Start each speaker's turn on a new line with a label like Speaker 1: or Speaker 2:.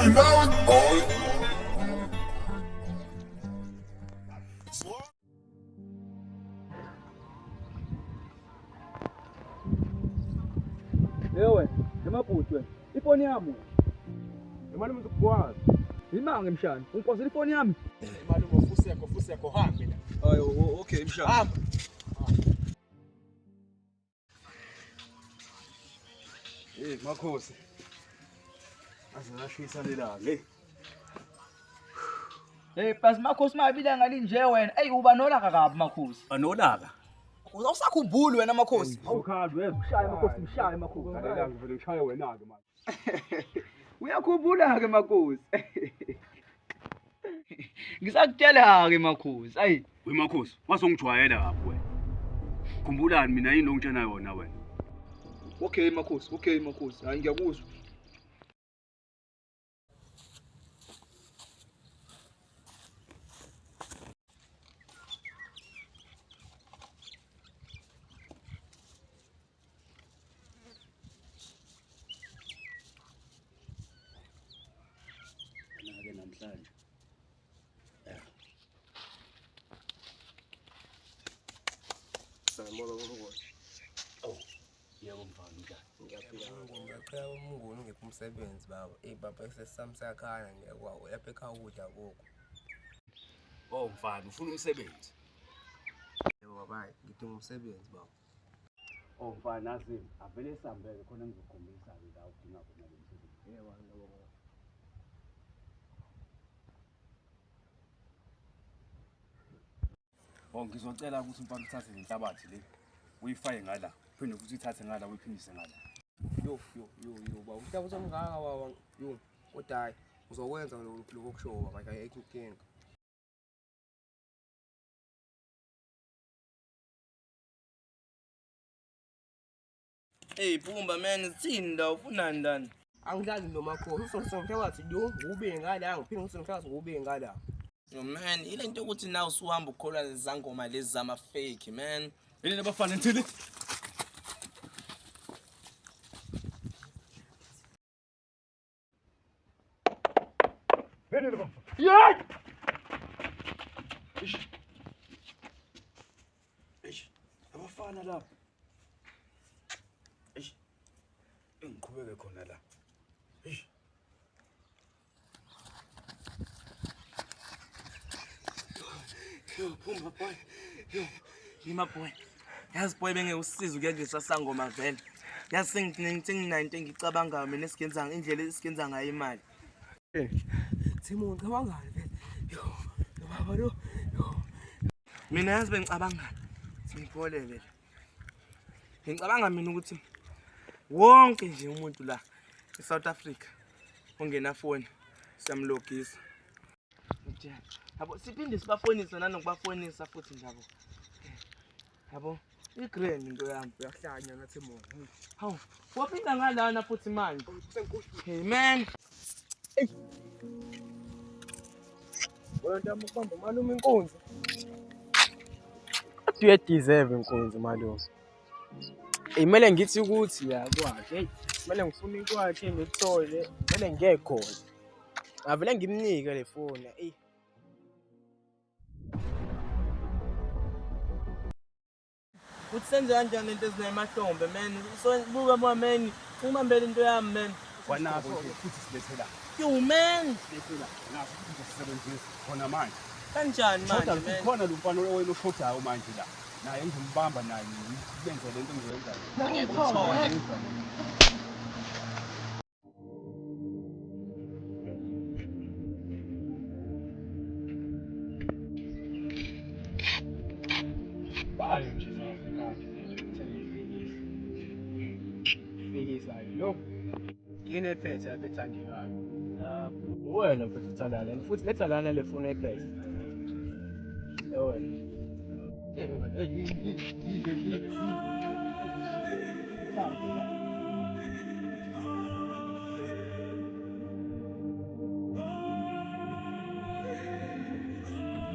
Speaker 1: Ewe, emabhuti wena. Ifoni yami wena.
Speaker 2: Imali umuntu ukwazi.
Speaker 1: Imange mshana, ungiphosela ifoni yami.
Speaker 2: Imali ufuseko fuseko hambe la.
Speaker 1: Ayo, okay mshana.
Speaker 2: Hamba.
Speaker 1: Hey makhosi. Aze ngashisa lelanga, hey.
Speaker 3: Hey, plus makhosi mabili ngalinje wena. Ey uba nolaka kabi makhosi.
Speaker 1: Anolaka.
Speaker 3: Awusakhumbuli wena makhosi.
Speaker 2: Ukhali wezwa.
Speaker 1: Mshaye makhosi, mshaye makhosi.
Speaker 2: Lalela ngivele ngishaye wena ke manje.
Speaker 3: Uyakhumbula ke makhosi. Ngisakutshela ke makhosi. Ayi,
Speaker 4: We makhosi, wasongijwayela kabi wena. Khumbulani mina yini ongitshena yona wena.
Speaker 1: Okay makhosi, okay makhosi. Hayi ngiyakuzwa.
Speaker 4: Ke namhlanje.
Speaker 2: Sanibona bomnguni.
Speaker 4: Yebo mfana unjani?
Speaker 2: Ngiyaphila. Ngiyaqhela umnguni ungiphe umsebenzi baba. Ey baba isesami siyakhala nje kwawo lapha ekhaya ukudla akukho.
Speaker 4: Oh mfana, ufuna umsebenzi.
Speaker 2: Yebo baba, hayi, ngidinga umsebenzi baba.
Speaker 4: Oh mfana, nazi avele sambeke khona ngizokukhombisa ke la udinga khona lo msebenzi.
Speaker 2: Yebo ngiyabonga.
Speaker 4: Oh ngizocela ukuthi mfana uthathe lenhlabathi le uyifake ngala, uphinde futhi uyithathe ngala uyiphindise ngala.
Speaker 2: Yo yo yo yo baba, umhlaba usomngaka baba. Yo, kodwa hayi uzokwenza lokho okushoyo baba, ayikho inkinga.
Speaker 5: Hey Pumba man, sithini la ufunani lana?
Speaker 2: Angidlali nomakhosi, usomhlabathi lo ube ngala, ngiphinde ngisomhlabathi ube ngala.
Speaker 5: Yo man, ile nto yokuthi nawe usuhamba ukholwa lezi zangoma lezi zama fake man.
Speaker 4: Yini labafana nithini? Eish, abafana lapha. Eish. Engiqhubeke khona la. Eish.
Speaker 5: Yo Pumba boy. Yo, yima boy. Yazi boy benge usiza ukuyadlisa sangoma vele. Yazi senginayo into engicabangayo mina esigenza indlela esigenza ngayo imali.
Speaker 2: Thimo ngicabangani vele? Yo, lo baba lo. Yo.
Speaker 5: Mina yazi bengicabangani. Sengipholele la. Ngicabanga mina ukuthi wonke nje umuntu la eSouth Africa ongena foni siyamlogisa. Yabo siphinde sibafonise nanokubafonisa futhi nje yabo. Yabo i-grand into yami.
Speaker 2: Uyahlanya na Thimo.
Speaker 5: Hawu, waphinda ngalana futhi manje. Hey man.
Speaker 2: Wena ntamo ubamba malume inkunzi. Kodwa uyadeserve inkunzi malume. Ey kumele ngithi ukuthi ya kwakhe, hey kumele ngifune kwakhe ngikuthole, kumele ngiye khona. Ngavele ngimnike le foni, eyi.
Speaker 5: Uthi senze kanjani lento ezinemahlombe man. So buka buka man, ungibambele into yami man.
Speaker 4: Kwanaso nje futhi silethela.
Speaker 5: Yo man,
Speaker 4: Silethela. Naso futhi sizosebenzisa khona manje.
Speaker 5: kanjani
Speaker 4: Shoda
Speaker 5: manje man?
Speaker 4: khona lo mfana owena oshodayo manje la. Naye ngizombamba naye ngibenze lento engizoyenza.
Speaker 2: Bayo nje Fikisayo lo. Yini ephethe lapha ethandekayo? Wena mfethu uthanda lana futhi letha lana le foni ephethe. Wena.